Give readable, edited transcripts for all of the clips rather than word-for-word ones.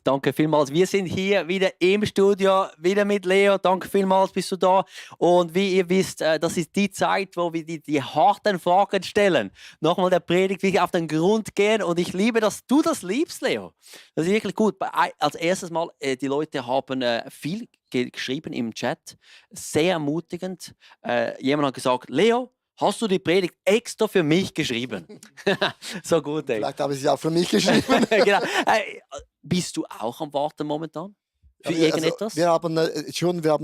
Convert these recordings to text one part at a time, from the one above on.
Danke vielmals. Wir sind hier wieder im Studio, wieder mit Leo. Danke vielmals, bist du da. Und wie ihr wisst, das ist die Zeit, wo wir die harten Fragen stellen. Nochmal der Predigt, wirklich auf den Grund gehen. Und ich liebe, dass du das liebst, Leo. Das ist wirklich gut. Als erstes Mal, die Leute haben viel geschrieben im Chat. Sehr ermutigend. Jemand hat gesagt, Leo, hast du die Predigt extra für mich geschrieben? So gut, ey. Vielleicht habe ich sie auch für mich geschrieben. Genau. Bist du auch am Warten momentan? Für irgendetwas? Wir haben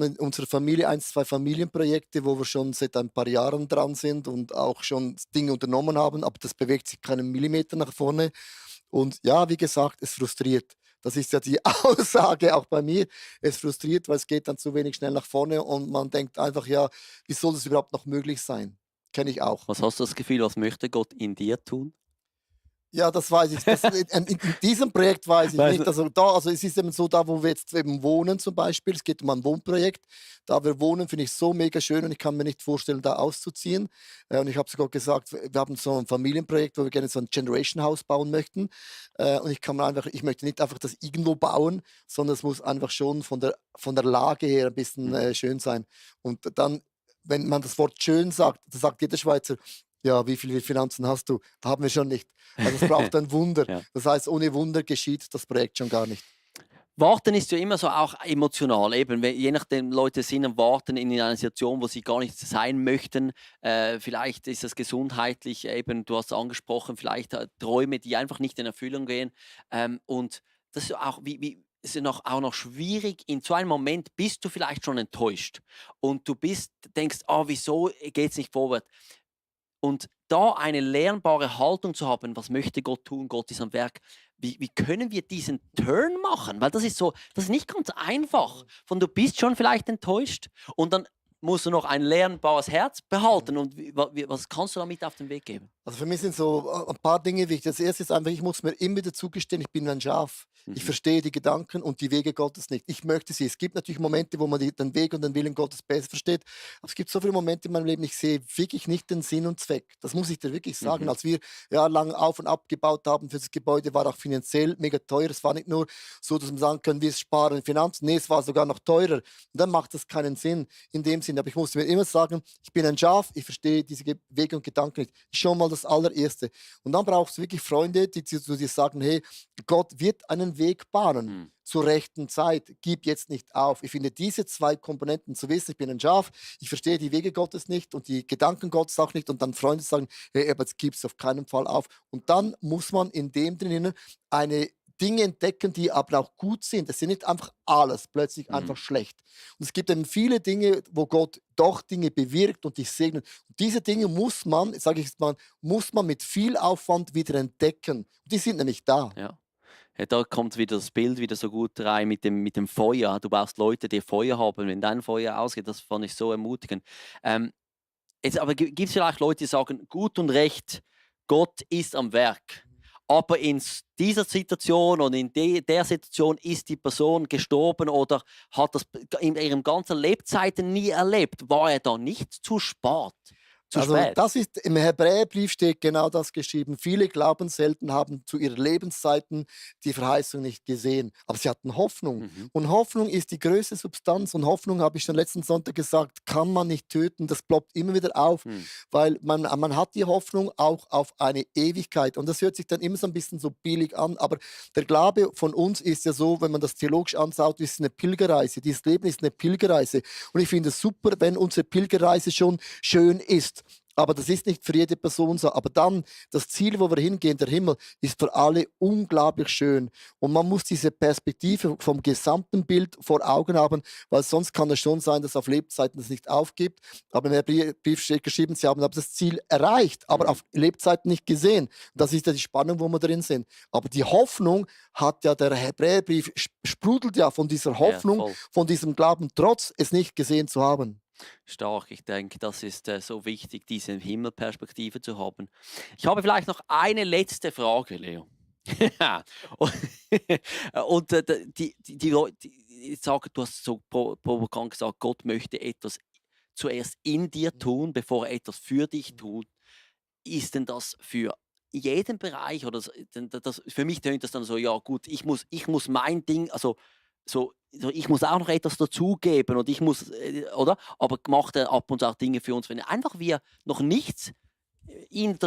in unserer Familie 2 Familienprojekte, wo wir schon seit ein paar Jahren dran sind und auch schon Dinge unternommen haben, aber das bewegt sich keinen Millimeter nach vorne. Und ja, wie gesagt, es frustriert. Das ist ja die Aussage auch bei mir. Es frustriert, weil es geht dann zu wenig schnell nach vorne und man denkt einfach, ja, wie soll das überhaupt noch möglich sein? Kenne ich auch. Was hast du das Gefühl, was möchte Gott in dir tun? Ja, das weiß ich. In diesem Projekt weiß ich nicht. Also es ist eben so, da wo wir jetzt eben wohnen zum Beispiel, es geht um ein Wohnprojekt, da wir wohnen, finde ich so mega schön und ich kann mir nicht vorstellen, da auszuziehen. Und ich habe sogar gesagt, wir haben so ein Familienprojekt, wo wir gerne so ein Generation House bauen möchten. Und ich möchte nicht einfach das irgendwo bauen, sondern es muss einfach schon von der Lage her ein bisschen schön sein. Und dann, wenn man das Wort schön sagt, da sagt jeder Schweizer, ja, wie viele Finanzen hast du? Haben wir schon nicht. Also es braucht ein Wunder. Ja. Das heißt, ohne Wunder geschieht das Projekt schon gar nicht. Warten ist ja immer so auch emotional. Eben, je nachdem, Leute sind am Warten in einer Situation, wo sie gar nicht sein möchten. Vielleicht ist es gesundheitlich, eben, du hast es angesprochen, vielleicht Träume, die einfach nicht in Erfüllung gehen. Und das ist auch, ist ja auch noch schwierig. In so einem Moment bist du vielleicht schon enttäuscht. Und du denkst, wieso geht es nicht vorwärts? Und da eine lernbare Haltung zu haben, was möchte Gott tun, Gott ist am Werk, wie können wir diesen Turn machen? Weil das ist nicht ganz einfach. Du bist schon vielleicht enttäuscht und dann musst du noch ein lernbares Herz behalten. Und was kannst du damit auf den Weg geben? Also für mich sind so ein paar Dinge wichtig. Das erste ist einfach, ich muss mir immer wieder zugestehen, ich bin ein Schaf. Ich verstehe die Gedanken und die Wege Gottes nicht. Ich möchte sie. Es gibt natürlich Momente, wo man den Weg und den Willen Gottes besser versteht. Aber es gibt so viele Momente in meinem Leben, ich sehe wirklich nicht den Sinn und Zweck. Das muss ich dir wirklich sagen. Als wir jahrelang auf und ab gebaut haben für das Gebäude, war auch finanziell mega teuer. Es war nicht nur so, dass man sagen kann, wir sparen in Finanzen. Nee, es war sogar noch teurer. Und dann macht das keinen Sinn in dem Sinn. Aber ich musste mir immer sagen, ich bin ein Schaf, ich verstehe diese Wege und Gedanken nicht. Schon mal das Allererste. Und dann brauchst du wirklich Freunde, die zu dir sagen, hey, Gott wird einen Weg bahnen. Zur rechten Zeit. Gib jetzt nicht auf. Ich finde, diese 2 Komponenten, zu wissen, ich bin ein Schaf, ich verstehe die Wege Gottes nicht und die Gedanken Gottes auch nicht und dann Freunde sagen, hey, aber jetzt gib's auf keinen Fall auf. Und dann muss man in dem drinnen eine Dinge entdecken, die aber auch gut sind. Es sind nicht einfach alles plötzlich einfach schlecht. Und es gibt eben viele Dinge, wo Gott doch Dinge bewirkt und dich segnet. Und diese Dinge muss man, sage ich jetzt mal, muss man mit viel Aufwand wieder entdecken. Und die sind nämlich da. Ja. Ja, da kommt wieder das Bild wieder so gut rein mit dem Feuer. Du brauchst Leute, die Feuer haben. Wenn dein Feuer ausgeht, das fand ich so ermutigend. Jetzt aber gibt es vielleicht Leute, die sagen, gut und recht, Gott ist am Werk. Aber in dieser Situation und in der Situation ist die Person gestorben oder hat das in ihrem ganzen Lebzeiten nie erlebt. War er da nicht zu spät? Spät. Das ist im Hebräerbrief steht genau das geschrieben. Viele glauben selten, haben zu ihren Lebenszeiten die Verheißung nicht gesehen. Aber sie hatten Hoffnung. Und Hoffnung ist die größte Substanz. Und Hoffnung, habe ich schon letzten Sonntag gesagt, kann man nicht töten. Das ploppt immer wieder auf. Weil man hat die Hoffnung auch auf eine Ewigkeit. Und das hört sich dann immer so ein bisschen so billig an. Aber der Glaube von uns ist ja so, wenn man das theologisch anschaut, ist eine Pilgerreise. Dieses Leben ist eine Pilgerreise. Und ich finde es super, wenn unsere Pilgerreise schon schön ist. Aber das ist nicht für jede Person so. Aber dann, das Ziel, wo wir hingehen, der Himmel, ist für alle unglaublich schön. Und man muss diese Perspektive vom gesamten Bild vor Augen haben, weil sonst kann es schon sein, dass auf Lebzeiten es nicht aufgibt. Aber in der Brief steht geschrieben, sie haben das Ziel erreicht, aber auf Lebzeiten nicht gesehen. Und das ist ja die Spannung, wo wir drin sind. Aber die Hoffnung hat ja, der Hebräerbrief sprudelt ja von dieser Hoffnung, von diesem Glauben, trotz es nicht gesehen zu haben. Stark, ich denke, das ist so wichtig, diese Himmelperspektive zu haben. Ich habe vielleicht noch eine letzte Frage, Leo. Und die Leute sagen, du hast so provokant gesagt, Gott möchte etwas zuerst in dir tun, bevor er etwas für dich tut. Ist denn das für in jedem Bereich oder für mich tönt das dann so, ja gut, ich muss mein Ding, also so ich muss auch noch etwas dazugeben und ich muss, oder? Aber macht er ab und zu auch Dinge für uns, wenn einfach wir noch nichts ihm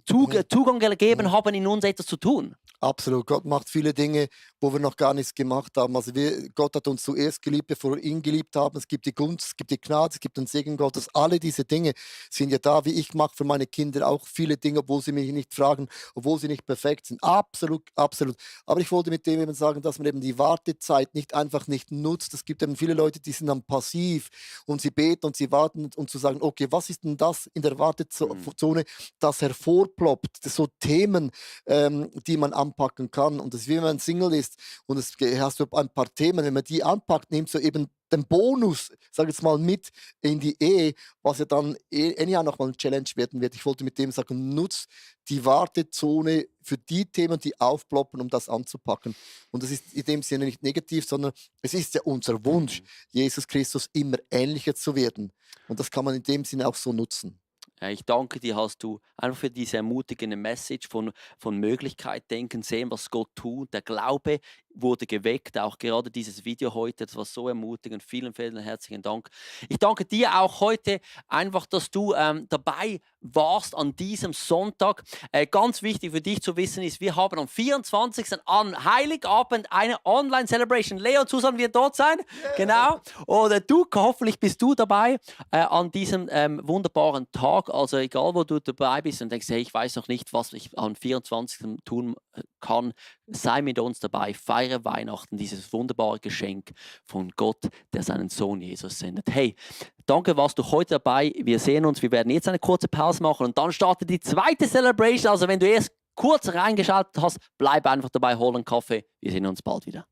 Mhm. Zugang gegeben Mhm. haben, in uns etwas zu tun. Absolut. Gott macht viele Dinge, wo wir noch gar nichts gemacht haben. Also Gott hat uns zuerst geliebt, bevor wir ihn geliebt haben. Es gibt die Gunst, es gibt die Gnade, es gibt den Segen Gottes. Alle diese Dinge sind ja da, wie ich mache für meine Kinder auch viele Dinge, obwohl sie mich nicht fragen, obwohl sie nicht perfekt sind. Absolut, absolut. Aber ich wollte mit dem eben sagen, dass man eben die Wartezeit nicht einfach nicht nutzt. Es gibt eben viele Leute, die sind dann passiv und sie beten und sie warten, um zu sagen, okay, was ist denn das in der Mhm. Wartezone, das hervorploppt? Das so Themen, die man anpacken kann. Und das ist wie wenn man Single ist und es hast du ein paar Themen, wenn man die anpackt, nimmst du eben den Bonus, sag jetzt mal, mit in die Ehe, was ja dann ja nochmal eine Challenge werden wird. Ich wollte mit dem sagen, nutz die Wartezone für die Themen, die aufploppen, um das anzupacken. Und das ist in dem Sinne nicht negativ, sondern es ist ja unser Wunsch, Mhm. Jesus Christus immer ähnlicher zu werden. Und das kann man in dem Sinne auch so nutzen. Ja, ich danke dir, hast du einfach für diese ermutigende Message von Möglichkeit denken, sehen, was Gott tut. Der Glaube wurde geweckt, auch gerade dieses Video heute, das war so ermutigend. Vielen, vielen herzlichen Dank. Ich danke dir auch heute einfach, dass du dabei warst an diesem Sonntag. Ganz wichtig für dich zu wissen ist, wir haben am 24. an Heiligabend eine Online-Celebration. Leo und Susan wird dort sein, genau. Oder du, hoffentlich bist du dabei an diesem wunderbaren Tag. Also egal, wo du dabei bist und denkst, hey, ich weiß noch nicht, was ich am 24. tun kann, sei mit uns dabei, feiere Weihnachten, dieses wunderbare Geschenk von Gott, der seinen Sohn Jesus sendet. Hey, danke, warst du heute dabei. Wir sehen uns, wir werden jetzt eine kurze Pause machen und dann startet die zweite Celebration. Also wenn du erst kurz reingeschaltet hast, bleib einfach dabei, hol einen Kaffee. Wir sehen uns bald wieder.